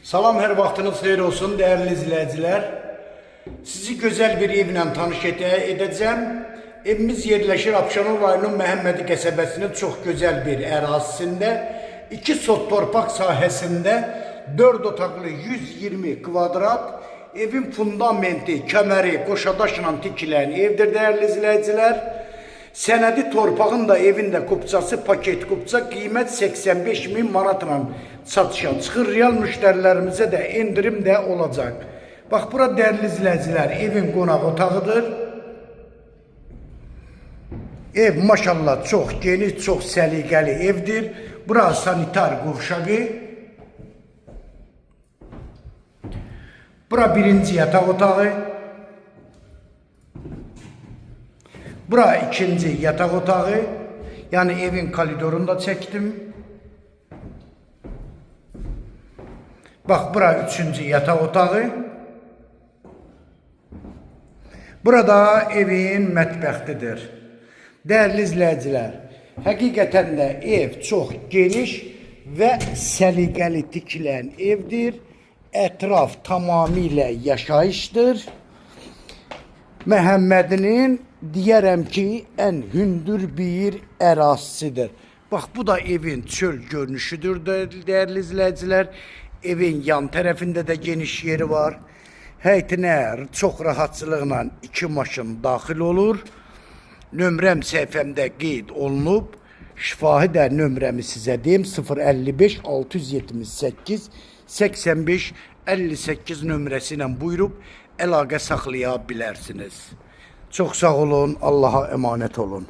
Salam, hər vaxtınız xeyir olsun dəyərli izləyicilər. Sizi gözəl bir evlə tanış edəcəm. Evimiz yerləşir Abşeron rayonunun Məhəmmədi qəsəbəsinin çox gözəl bir ərazisində. 2 sot torpaq sahəsində 4 otaqlı 120 kvadrat evin fundamenti, kəməri, qoşadaşla tikilən evdir dəyərli izləyicilər. Sənədi torpağın da evin də kupçası paket kupça qiymət 85 min manatla satışa çıxır. Real müştərilərimizə də endirim də olacaq. Bax bura dəyərli izləyicilər evin qonaq otağıdır. Ev maşallah çox geniş, çox səliqəli evdir. Bura sanitar qovşağı. Bura birinci yataq otağı. Bura ikinci yataq otağı. Yəni evin koridorunu da çəkdim. Bax bura üçüncü yataq otağı. Burada evin mətbəxidir. Dəyərli izləyicilər, həqiqətən də ev çox geniş və səliqəli tikilən evdir. Ətraf tamamilə yaşayışdır. Məhəmmədinin deyərəm ki, ən hündür bir ərazisidir. Bax bu da evin çöl görünüşüdür dəyərli izləyicilər. Evin yan tərəfində də geniş yeri var. Həyətinə çox rahatçılıqla iki maşın daxil olur. Nömrəm səhifəmdə qeyd olunub. Şifahi də nömrəmi sizə deyim 055 678 85 58 nömrəsi ilə buyurub əlaqə saxlaya bilərsiniz. Çox sağ olun, Allaha əmanət olun.